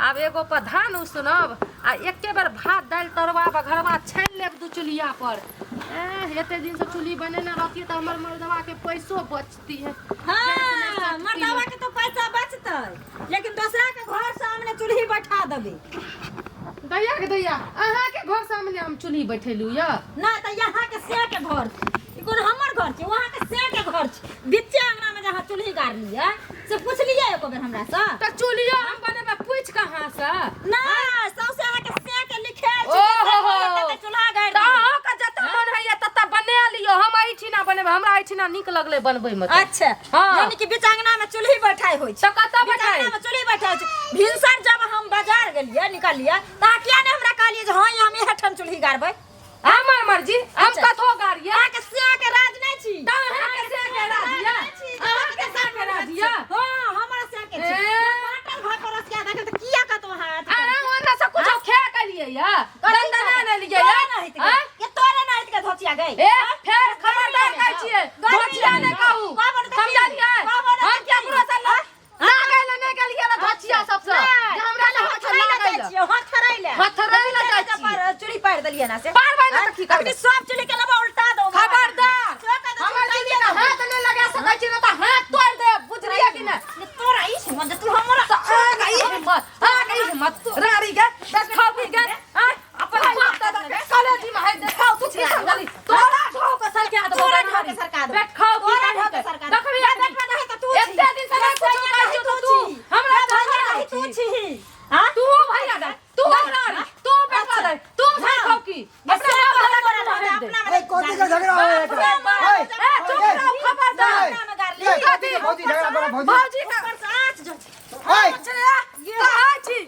आब एगो पर धान उसनब आ एके बेर भात दालि तरुआ बघरवा छानि लेब दू चुल्हिया पर। एह, एते दिन से चुल्ही बनेने रहतियै तऽ हमर मर्दवा के पैसो बचतियै। हाँ, मर्दवा के तो पैसा बचतै, लेकिन दोसरा के घर सामने चूल्ही बैठा देबै। दैया के दैया, अहाँ के घर सामने हम चूल्ही बैठेलू यऽ? ना तऽ यहाँ के से के घर छै, ई कोनो हमर घर छै? वहाँ के से के घर छै। बिच्चे अंगना में जहाँ चूल्ही गाड़लियै से पुछलियै एको बेर हमरा से? तऽ चूल्हियो हम बनेबै पूछि कहाँ से? ना, सौंसे अहाँ के से के लिखे छै। ओहो हो। तते चूल्हा गाड़ि तऽ देलियै। अहाँके जतऽ मन होइए ततऽ बना लियौ, हम एहिठिना बनेबै। हमरा एहिठिना नीक लगलै बनबैमे तऽ। अच्छा। हाँ। यानी कि बीच अंगना में चूल्ही बैठाई होइ छै। तऽ कतऽ बीच बैठाई? अंगना में चूल्ही बैठाई छै। भिनसर जब हम बाजार गेलियै निकलियै तऽ अहाँ किया नहि हमरा कहलियै जे हाँ हम इएह ठाम चूल्ही गाड़बै? हमर मर्जी, हम अच्छा। कथो गाड़ियै। अहाँके से के राज नहि छी। तऽ अहाँके से के राज यऽ? अहाँके से के राज यऽ? हाँ, हमरा से के छी। ए। बाटल भऽ कऽ रसिया देखल तऽ किया कतौ अहाँ अथी अरे ओना से कुछो खा के लिए यऽ, दंदना नहि लिए तोरे यऽ? नाहित आँय? गे, ये तोरे नाहित के धोचिया गई। ए, फेर खबरदार कहै छियै, धोचिया नहि कहू। समझलियै? हम केकरो से लागै लए नहि गेलियै रऽ धोचिया सबसँ जे हमरा लए हाथ लागै लए। हथरै लए जाइ छियै। चूड़ी पारि देलियै ना से। पारबै ने तऽ की करबै? अखनी सब चूड़ी के लेबा उल्टा दो। खबरदार, हमर चूड़ी के हाथ नहि लगा सकै छी, नहि तऽ हाथ तोड़ि देब, बुझलियै कि नहि? तोरा ई हिम्मत जे तू हमरा तऽ अहाँके ई हिम्मत, अहाँके ई हिम्मत, राड़ी गे, देखौ की गे, आँय, अपन बाप दादा के कॉलेज में है, देखाओ तू की समझली? तोरा ढो के सरका देबो। तोरा ढो के सरका देबो। देखौ की तोरा ढो के करतै। सरका देबो। देखबी जे आदमी। देखबे नहि तऽ तू छी। एते दिन से नहि कुछो कहै छियौ तऽ तू हमरा जे भैया झगड़ा नहीं तू छी। छी। हाँ? तू भैया दे, तू राड़ी, तू बेटा दे, तू भाई खौ की अपना बाप दादा के तू भेज दे। ए, कथी के झगड़ा होय बाप रे बाप। ए, ए, चुप रहो, खबरदार। ए, कथी के भौजी झगड़ा करा भौजी? भौजी का ऊपर से आँच जो ए, कहै छी।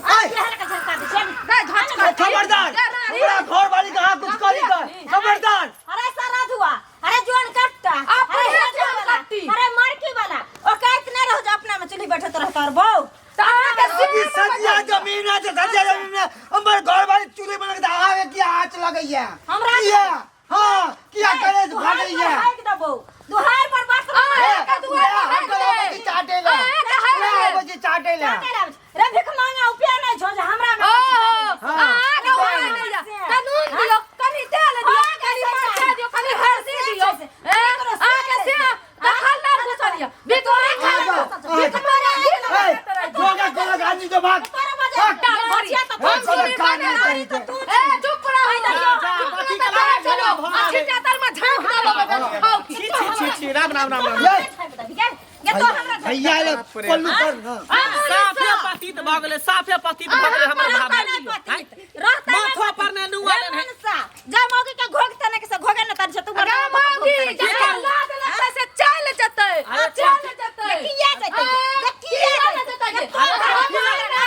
ए, गै, झटका। ए, खबरदार, हमरा घर वाली कहाँ कुछ करी का खबरदार। अरे सारा धुआ, अरे जोन कट्टा, अपने अरे हेजवा जोन वाला, कट्टी। अरे मरकी वाला, औकात नहीं रहो जो अपना में चूल्ही बैठत रहता और बहू। तऽ अहाँके अभी सीने मे सजिया बैठल। जमीन है, सजिया जमीन में हमर घर वाली चूल्हे बना के अहाँ के आँच लगैया? हमरा? किया? हाँ, किया करे दुहार पर भागैया? हाइक देबो, दुहार पर बाथरूम। अहाँके दुआर पर हाइक दे। चाटे ला। अहाँके हाइक दे। बजे चाटे ला। चाटे ला। रे भिख मांगा उपया नहीं छो जे हमरा में। ओहो, हाँ। अहाँके उपाय नहि यऽ। तऽ नून दियौ, कनि तेल दियौ, कनि मरचाइ दियौ, कनि हरदि दियौ। ए, अहाँके से दखल नहि घुसल यऽ। भीख मांगा भीख मांगा ए, जोगा कोला आदमी जो भाग। तोरा बजे भाग। भजिया तो ए, तू साला छी, कान नहीं बने कहीं तो तू ए, चुप रहू। चुप कथी रहू, के लड़ाई तऽ चलो। झगड़ा भऽ आ गेल? छिट्टा तरमे झाँकि देबो, बेटा, खाउ की। छी छी छी छी, राम राम राम राम। ये गे तो हमरा भैया ले पल्लू कर ना। साफे पतित भऽ गेलै, साफे पतित भऽ गेलै हमर रहता भाभी। नहीं पतित, रहता नहीं माथो पर ने नुआ रे लेने। मनसा, जा मौगी के घोग तने के से घोगे न तन से तू अरे मौगी, जकरा लाज लगतै से चलि जेतै, चलि जेतै। किया जेतै? ए, किया किया ने जेतै गे?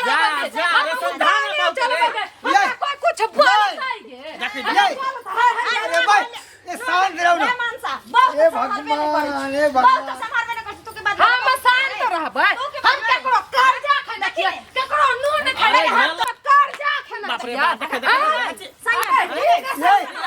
जा जा रे संधान में चलबै गे। हमरा कोइ कुछ बोलतै गे? देखी। ये अरे भाई, ये शांत रहो ना। रे मनसा, बहुत हे संभालबे नहीं करै भगवान, छी। हे बहुत भगवान। संभालबे नहीं करै छी, तू के बात हम शांत रहबै। हम केकरो कर्जा खेने छियै, केकरो नून खेने छियै, हम तऽ कर्जा खेने बाप रे छियै। बाप, देखे देखे। ये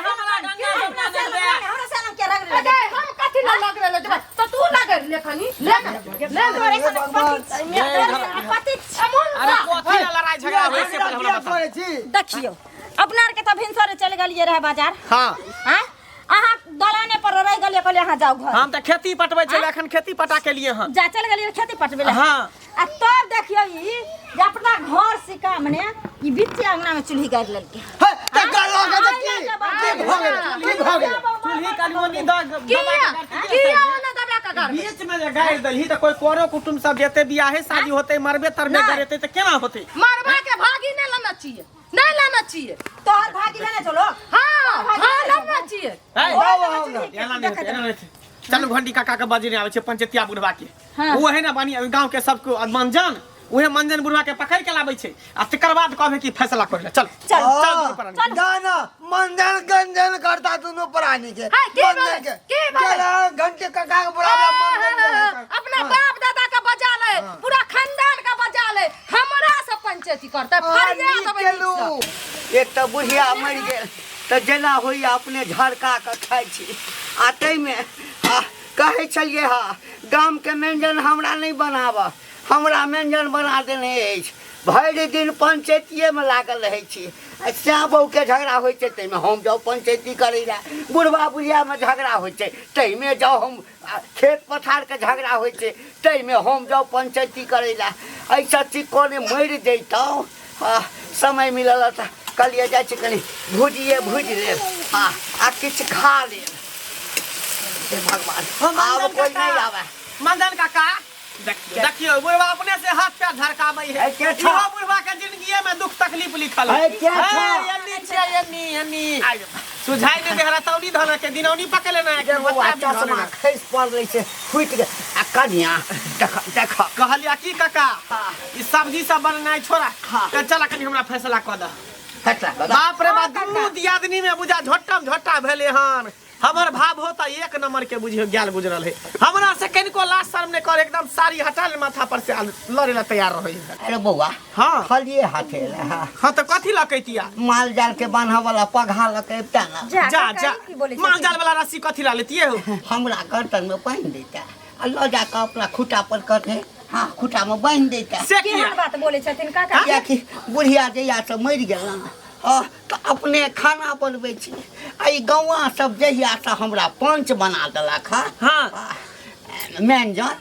हमरा गंगा जमुना हमरा नहबे। से नाम के रंग लगे। अगे, हम कथी लए लगरे ले जेबै? तऽ तू लगरि ले खनी, ले ने, ले ने। तोरे सनक पति छी, तोरे सनक पति छी। अरे कथी लए लड़ाई झगड़ा होइ से पहिले हमरा किया बताउ। करै छी? देखियौ, अपना आरके तऽ भिनसरे चलि गेलियै रहए बाजार। हाँ। आँय, अहाँ दलाने पर रहि गेलियै, कहलियै अहाँ जाउ घर। हम तऽ खेती पटबै छलियै, अखन खेती पटा के लिए हन। जा चलि गेलियै खेती पटबै लए। हाँ। आ तब देखियौ ई जे अपना घर सिका मने ई बीचे अंगना में चूल्ही गाड़ि लेलकै। हे, तऽ गला के तऽ की की भऽ गेल? की भऽ गेल? चूल्ही काली ओनी दऽ किया किया ओना दबा के गाड़बै? बीच में जे गाड़ि दलही तऽ कोई करो कुटुम सब जेते, बियाहे शादी होते, मरबे तरबे करेते तऽ केना होते? मरबा के भागी नहि लेने छियै, नहि लेने छियै। तोहर भागी लेने छौ लोग? हाँ हाँ, लेने छियै। है? जाउ आउ ना। एना नहि होतै, एना नहि होतै। चलू, घंटी काका के बजने आबै छै पंचैतिया बुढ़वा के। हाँ। ओ है ने बानी गांव के सबके मंजन, उहे मंजन बुढ़वा के पकड़ के लाबै छै आ तकर बाद कहबै कि फैसला कर ले। चल चल। चल दुनू प्राणी। ना ना, मंजन गंजन करता दुनू प्राणी के। है, की मंजन बोले? के की बोले? गेला घंटे काका के बुलाबला मंजन गंजन। अपना बाप दादा के बजा ले, पूरा खानदान के बजा ले, हमरा से पंचायती करते? फरिया देबै निकलू। नीकसँ। एक तऽ बुढ़िया मरि गेल तऽ जेना होइए अपने झड़का कऽ खाइ छी आ ताहिमे आ कहै छलियै हँ, गामके व्यञ्जन हमरा नहि बनाबऽ, हमरा व्यञ्जन बना देने अछि। भरि दिन पंचायतिएमे लागल रहै छी। आ सएह बहूके झगड़ा होइ छै ताहिमे हम जाउ पंचायती करै लए, बुढ़बा बुढ़ियामे झगड़ा होइ छै ताहिमे जाउ हम, खेत पथारके झगड़ा होइ छै ताहिमे हम जाउ पंचायती करै लए। एहिसँ चिकोने मरि जैतहुँ। समय मिलल तऽ कहलियै जाइ छी कनि भुजिए भुजि लेब आ किछु खा लेब। हे भगवान, आब कोइ नहि आबै। मंदन काका देखियो बुढ़वा अपने से हाथ पैर झरकाबै है। के छा? इहो बुढ़वा के जिंदगी में दुख तकलीफ लिखल है। के छा? एन्नी छै, एन्नी एन्नी सुझाई नहीं देहरा तौनी धन के दिनौनी पकड़े ना जे बौआ चश्मा खसि पड़लै से फुटि गेल। आ कनिया देख देख कहलिया की काका हाँ। ई सब्जी सब बनेनाइ छोड़ा हाँ। तऽ चल कनि हमरा फैसला कऽ दह। फैसला कऽ दह। बाप रे बाप, दुनू दियादनी में बुझा झोटम झोटा भेले हन। हमर भाव हो तऽ एक नंबर के बुझियो ज्ञान गुजरल है। हमरा से कनिको लाज शर्म नहीं कर, एकदम साड़ी हटा ले माथा पर से लड़े ला तैयार रहे है। अरे बौआ, हाँ। खलिए हाथे ला, हाँ। हाँ तऽ कथी लकैतिया? माल जाल के बान्ह वाला पघा लकैता ना। जा, जा, काका, जा। ई की बोलै माल छथिन? जाल वाला रस्सी कथी ला लेतिए हो? हमरा गर्दन में बान्हि देता आ लऽ जाकऽ अपना खूटा पर कहते, हाँ खूटा में बान्हि देता। से केहन किया? बात बोलै छथिन काका? कियाकि बुढ़िया जहिया से मरि गेल ना, हाँ, तऽ अपने खाना बनबै छी। आ ई गौआँ सब जहिया से हमरा पंच बना देलक हँ, हाँ। मैनजन,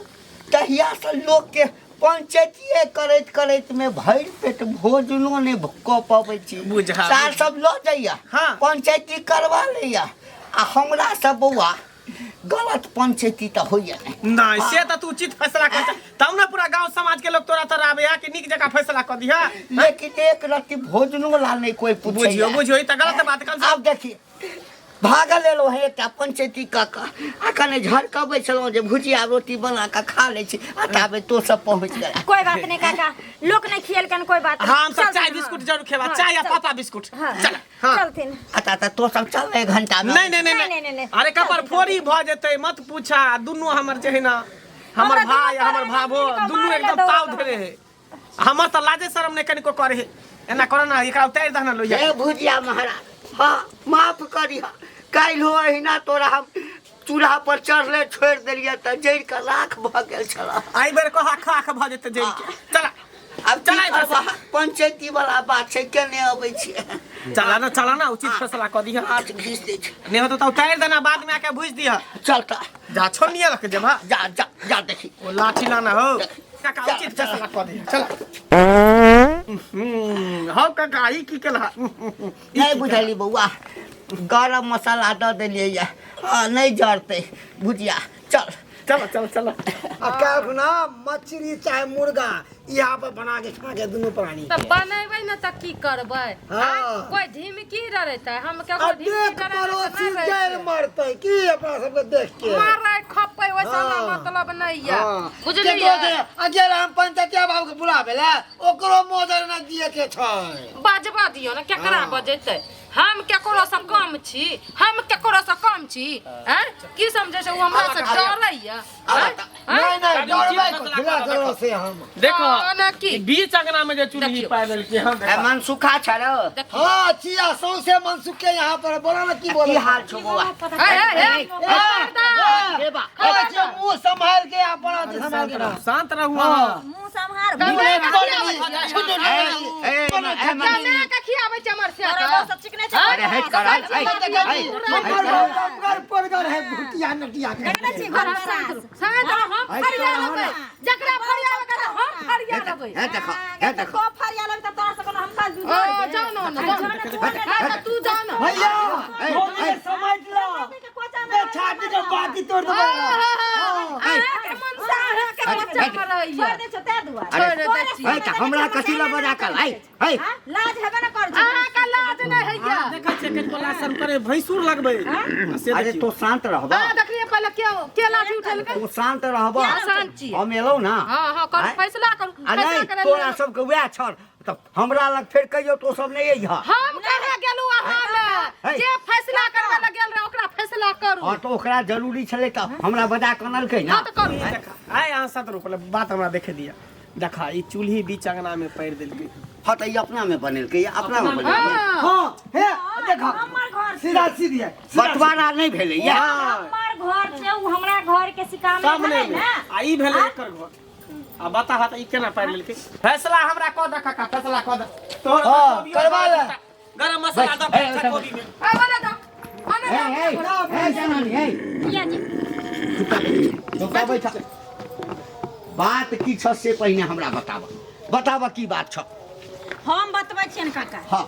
तहिया से लोकके पंचायतिए करैत करैत में भरि पेट भोजनो नहि कऽ पबै छी। बुझा। सार सब लऽ जाइया, हाँ। पंचायती करवा लैया, आ हमरा सब बौआ गलत पंचायती तऽ होइया नहि। नहीं, से तऽ तू उचित फैसला कर, तब ना पूरा गांव समाज के लोग तोरा तरह आबे है कि नीक जगह फैसला कर दिया। लेकिन एक रत्ती भोजनो ला नहीं कोई पूछैया। बुझियो, बुझियो, ई तऽ गलत बात कम से आब देखी भागल एलहुँ हेँ एकटा पंचायती कऽ कऽ, आ कने झरकबै छलहुँ जे भुजिया रोटी बना कऽ खा लै छी, आ ताबे तो सब पहुँच गेला। कोई बात नहीं काका, लोक नहीं खियलकन कोई बात नहीं। हाँ, हम सब चलथिन, चाय हाँ। बिस्कुट जरूर खेबा, हाँ, चाय या चल। पापा बिस्कुट। हाँ, चल, हाँ। चलथिन। अच्छा, तऽ तो सब चल एक घंटा में। नहीं, नहीं, नहीं, नहीं, नहीं, नहीं। अरे कपर फोड़ी भऽ जेतै, मत पूछा। दुनू हमर जे है ना, हमर हमरा दुनू भाई आ हमर तोरा भाभो मिल कऽ दुनू मारै एकदम लए ताव दौड़ल धरे है। हमर तऽ लाजे शरम नहीं कनिको करे है। एना कर ना, एकरा उतारि दह ना लोहिया। हे भुजिया महाराज, हाँ माफ करिह, काल्हि हो अहिना तोरा हम चूल्हा पर चढ़ले छोड़ि देलियै तऽ जरि कऽ राख भऽ गेल छल। एहि बेर कहा खाख भऽ जेतै जरि के। चला आब चला की इधर से। करबह, पंचायती वाला बात छै, केने अबै छियै। चला ना, चला ना, उचित फैसला कऽ दिह। हाथ घीच दै छै। नहीं होतौ तऽ उतारि देना, बाद में आके भुजि दिह। चल तऽ। जा, छोड़निये लऽ के जेबह। जा, जा, जा देखी। ओ लाठी लाना हो। काका, जा, उचित जा। फैसला कऽ दिह। चला। हौ काका, ई की केलह? नहि बुझली बौआ, गरम मसाला दऽ देलियै यऽ, हँ नहि जरतै भुजिया। चल चलो, चलो, चलो। आ काल्हि खुना मछली चाहे मुर्गा यहाँ पर बना के खा के दुनू प्राणी तऽ बनेबै ने तऽ की करबै? हाँ। आँय, कोइ ढिमकी डरेतै? हम आ केकरो ढिमकी देख डरेबै तऽ पड़ोसी नहि जैल रहै। मरतै की अपना सबके देख के मारै खपै ओइसँ हमरा हाँ। मतलब नहि यऽ, हाँ। बुझलियै? केकरो के अकेला हम पंचायतिया बाबू के बुलाबे ला ओकरो मोदर न दिए के छै। बजबा दियौ ने, केकरा हाँ। बजेतै? हम केकरो से कम छी? हम केकरो से कम छी? आँय, की समझै छै ओ हमरा से डरैया? आँय? नहीं नहीं, कभी उचित डरबै फैसला कथी ला करऽ ककरो देखो। से हम। देखो, हाँ, ना की? ई बीच अंगना में जे चूल्ही देखियौ। पाइ देलकै हन, ए, देखो। मन सुखा छ रे। देखियौ। हाँ, चिया सौंसे मनसुख के यहाँ पर बोला ना की बोला। की हाल छौ बौआ? हे, हे, हे, खबरदार। हे बा। ए, जे मुंह संभाल के अपना हाथ संभाल के रह। शांत रहू अहाँ। मुंह संभाल। कमे के खियाबै छै। ए, ए, ए, मन- कमे के खियाबै छै हमर से तोरा तऽ। बहुत चिकने छै। अरे हट कर, हट, हट, हट, हमर घर परगर है भुटिया नटिया के। देखने छी घर में रास। शांत रह, हम फरिया लेबै। जकरा फरियाबै के हम फरिया लेबै। हे देखो, हे देखो। तो फरिया लेबै तऽ तोरा से कोनो हम काज ओ, जाउ ने, ने, जाउ ने। हाँ, तऽ तू जाउ ने। भैया, ए, धोनी ए। समझ ला। बे छाती के बाती तोड़ देबै। अहाँके मनसा अहाँके बच्चा में रहैया। छोड़ दै छौ ताहि दुआरे। छोड़ि दै छी। हे तऽ हमरा कथी लए बजा कल? है, है। लाज हेबे ने करै छै। अहाँके लाज नहि होइया। देखै छियै कनिको लाज शर्म करे भैंसुर लगबै। आ से अरे देखियौ। तो शांत रहब। हाँ, देखलियै पहिले के के लाठी उठेलकै? तू शांत रहब। शांत छी। हम एलहुँ ना। हाँ, हाँ, करू, आँय? फैसला करू। आ फैसला नहि करै तोरा लेल। सबके वएह छल तऽ हमरा लग फेर कहियो तो सब नहि अइहऽ। हम कहाँ गेलहुँ अहाँ लग? है। जे फैसला करबै लए गेल रहे ओकरा फैसला करू। हाँ तऽ ओकरा जरूरी छलै तऽ हमरा बजा कऽ अनलकै ना। हाँ तऽ करू। देखा, आइ अहाँ सत रुपये बात हमरा देखे दिया। देखा, ई चूल्ही बीच अंगना में पैर देलकै। हाँ तऽ ई अपना में बनेलकै, ई अपना में बनेलकै। हाँ। हाँ, हे देखा। हमर घर छै। सीधा सीधी है। बंटवारा नहि भेलै या। हमर घर छै, उ हमरा घर के सिकामे सामने भेलै में ने। आ ई भेलै एकर घर। आ बता हा त ई केना पारि लेलकै फैसला हमरा कऽ दे काका फैसला कऽ दे तोहर हाँ, कोबी करवा ले। गरम मसाला दऽ ए, के कोबी में ए बने दो बने दो हे हे जनानी हे किया जी चुपा बैठा बात की छ से पहिने हमरा बताब बताब की बात छ हम बतबै छियनि काका हाँ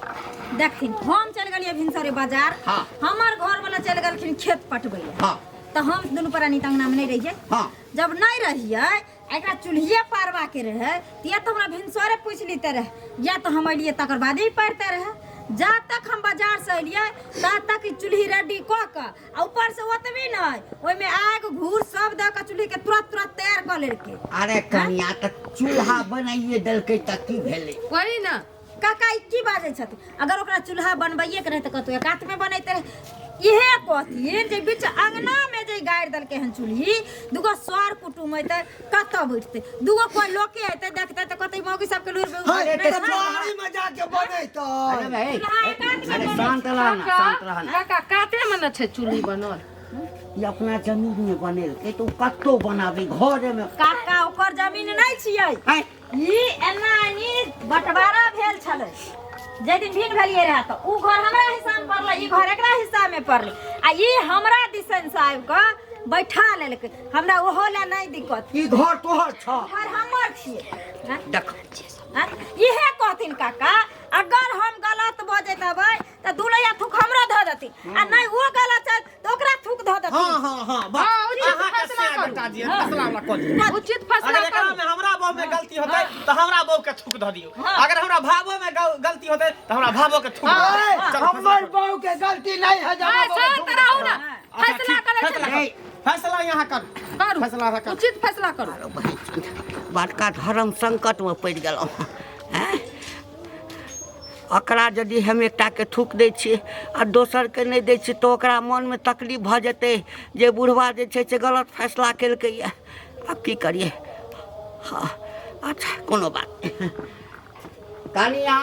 देखथिन हम चलि गेलियै भिनसरे बाजार हाँ। हमर घर वाला चलि गेलखिन खेत पटबै लए हाँ तऽ हम दुनू प्राणी तऽ अंगनामे नहि रहियै हाँ जब नहि रहियै आ एकरा चूल्हिए पारबाके रहै तऽ या तऽ हमरा भिनसरे पूछि लिते रहै या तऽ हम एलियै तकर बादे ही पारिते रहै जा तक हम बाजारसँ एलियै ता तक ई चूल्ही रेडी कऽ कऽ आ ऊपरसँ ओतबी नहि ओहिमे आगि घूर सब दऽ कऽ चूल्हीके तुरत तुरत तैयार कऽ लेलकै अरे कनिया तऽ चूल्हा बनाइए देलकै तऽ की भेलै वही ना काका ई की बाजै छथिन अगर ओकरा चूल्हा बनबैएके रहै तऽ कतौ एकातमे बनैते रहै इहे कहथिन जे बीच अङ्गनामे जे गाड़ि देलकै हन चूल्ही दूगो सर कुटुम अयतै कतऽ बैठतै दूगो कोइ लोके अयतै देखतै तऽ कहतै मौगी सबके लूरि है, नहि तऽ बाड़ी में जाके बनैतै अरे भाई चूल्हा एकातमे अरे बनै शांत रह ना शांत रह ना काका काते में न छै चूल्ही बनल ई अपना जमीन में बनेलकै तऽ ओ कतौ बनाबी घरे में काका ओकर जमीन नहि छियै आँय, ई एना एनी बंटवारा भेल छलै जाहि दिन भिन भेलियै रहए तऽ ओ घर हमरा हिस्सामे पड़लै ई घर एकरा हिस्सामे पड़लै आ ई हमरा दिसन से आबि कऽ बैठा लेलकै हमरा ओहो लए नहि दिक्कत ई घर तोहर छ घर हमर छियै आँय? देख आँय? इहे कहथिन काका अगर हम गलत बजैत अबै तऽ दू लैया थूक हमरो धऽ देथिन आ नहि ओ गलत छै तऽ ओकरा थूक धऽ देथिन हाँ हाँ हाँ बस हाँ, उचित अहाँ के फैसला से करू। बेटा जी फैसला वाला कऽ दियौ उचित फैसला अगर एकरा करू में हमरा बहू में गलती होतै तऽ हमरा बहू के थूक धऽ दियौ अगर हमरा भावो में गलती होतै तऽ हमरा भावो के थूक धऽ दियौ। ऐ, चलू, हमर बहू के गलती नहीं है जब ए, शांत रहू ना अच्छा, फैसला ठीक, करै फैसला छै करू। फैसला यहाँ करू करू फैसला करू। उचित फैसला करू अरे भाई, बड़का धर्म संकटमे पड़ि गेलहुँ हैं ओकरा यदि हम एकटाके थूक दै छियै आ दोसरके नहि दै छियै तऽ ओकरा मनमे तकलीफ भऽ जेतै जे बुढ़वा जे छै से गलत फैसला केलकैए आब की करियै हँ अच्छा कोनो बात नहि कनिया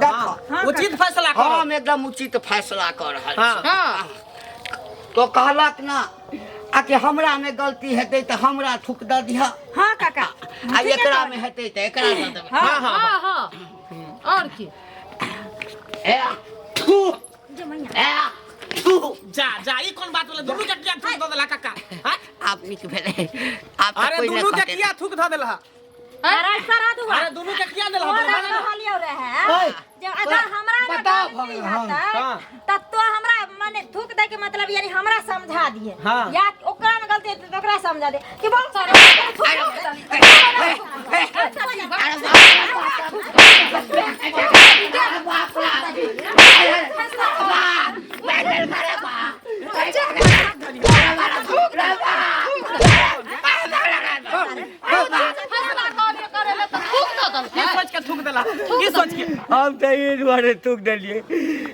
देखो हाँ, उचित फैसला करू हम एकदम उचित फैसला कऽ रहल छी हाँ हाँ तो कहलक ना आ कि हमरा में गलती हेतै तऽ हमरा थूक दऽ दिहऽ हाँ काका आ एकरा में हेतै तऽ एकरा दऽ देबै हाँ हाँ हाँ हाँ और की ए थू जे मैया ए थू जा जा ई कोन बात भेलै दुनू के किया थूक दऽ देला काका हाँ? आब नीक भेलै आब तऽ अरे कोइ नहि दुनू के कहतै। किया थूक दऽ देलहा अरे सारा दुआ अरे दुनू के किया देलहा तोरा तोरा बना कहलियौ रहे ऐ, जे अगर हमरा में बताओ गलती भऽ गेल, हाँ। हेतै हाँ। तऽ तो हमरा माने थूक दै के मतलब यानी हमरा समझा दिए हाँ। या ओकरा में गलती हेतै तऽ ओकरा समझा दे कि बहुत सारा थूक फैसला करे करे ले तऽ थूक दऽ देलकै की सोच के थूक देला की सोच के हम तऽ ई दुआरे थूक देलियै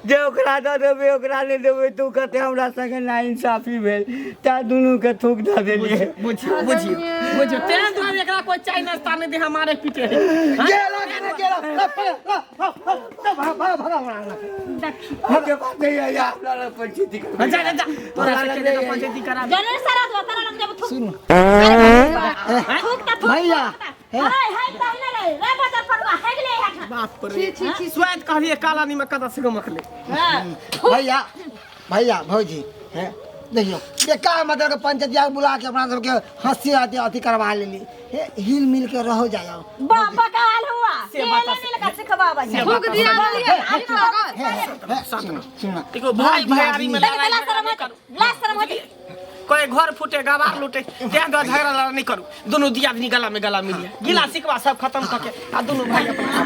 जे ओकरा दऽ देबै ओकरा नहि देबै तऽ ओ कहतै हमरा संगे नाइंसाफी भेल तैं दुनूके थूक दऽ देलियै बुझियो बुझियो बुझियो तें दुआरे एकरा कोई चाय नाश्ता नहीं दे हमारे पीटे है गेला कि नहि गेला ला, ला, ला, ला, ला, भगा भगा भगा भगा हमके बात नहीं है यार हमरा लग पंचायती करबै। जा जा जा तोरा से के जगह पंचायती करा जने सारा दुआ तोरा लग जब थूक थूक त थूक भैया, हे हे तहने रे रे बजर पड़वा हे गेले हे बाप रे स्वाद कहलिए काला नीमक कदा से गमकले भैया भैया भौजी हैं देखियौ ये का मतलब के पंचायतिया के बुला के अपना सबके हंसी अथी अथी करवा लेली हे हिल मिल के रहो जाओ बापा का हाल हुआ से बात से मिल के सिखवाबै छै थूक दिया देलियै ठीक लागल सुन सुन देखो भाई भैयारी में देख लड़ाई ला झगड़ा शरम नहीं होती करू ला शरम होती कोई घर फूटे गवार लूटे तें दुआरे झगड़ा लड़ा नहीं करू दुनू दियादनी गला में गला मिलिए गिला सिकवा सब खत्म कके आ दुनू भाई अपना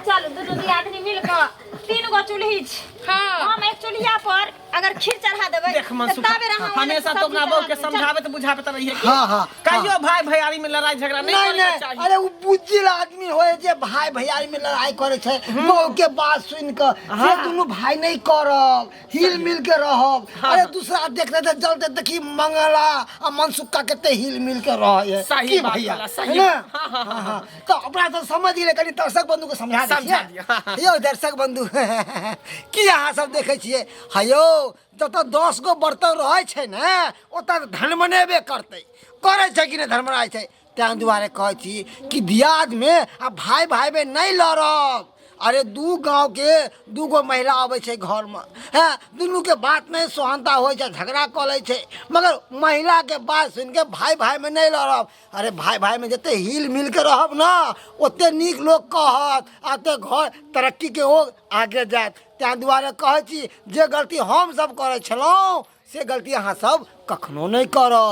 चल दुनू दियादनी मिल के तीन गो चूल्ही छै हाँ हम एक चूल्हिया पर अगर खीर चढ़ा देबै देख मनसुख ताबे रहा हमेशा तो अपना बहू के समझाबे बुझाबे रहिए कि हाँ, हाँ, कहियो भाई भैयारी में लड़ाई झगड़ा नहीं नहीं करे के नहीं चाही अरे वो बुझिल आदमी होए जे भाई भैयारी में लड़ाई करे छै बहू के बात सुन के से दुनू भाई नहीं करब हिल मिल के रहब अरे दूसरा देख रहे थे जलते देखी मंगला आ मनसुक्का कते हिल मिल के रहे सही की बात भैया बोला, सही है ना? बात। हाँ, हाँ, हाँ, हाँ। तो अपना तो समझ गेलै कनि दर्शक बंधु के समझा दै समझा छियै। दिअ, हाँ, हाँ। यौ दर्शक बंधु की अहाँ सब देखै छियै हयौ जतऽ 10 गो बर्तन रहै छै ने ओतऽ धनमनेबे करतै करै छै कि नहि धनमनाइ छै ताहि दुआरे कहै छी कि दियादमे आ भाय भायमे नहि लड़ब। अरे दू गाँवके दू गो महिला अबै छै घरमे, हँ, दुनूके बात नहि सोहानता होइ छै, झगड़ा कऽ लै छै, मगर महिलाके बात सुनिके भाय भायमे नहि लड़ब। अरे भाय भायमे जते हिल मिलके रहब ने, ओते नीक लोक कहत आ ओते घर तरक्कीके ओ आगे जायत। ताहि दुआरे कहै छी, जे गलती हमसभ करै छलहुँ से गलती अहाँ सब कखनो नहि करब।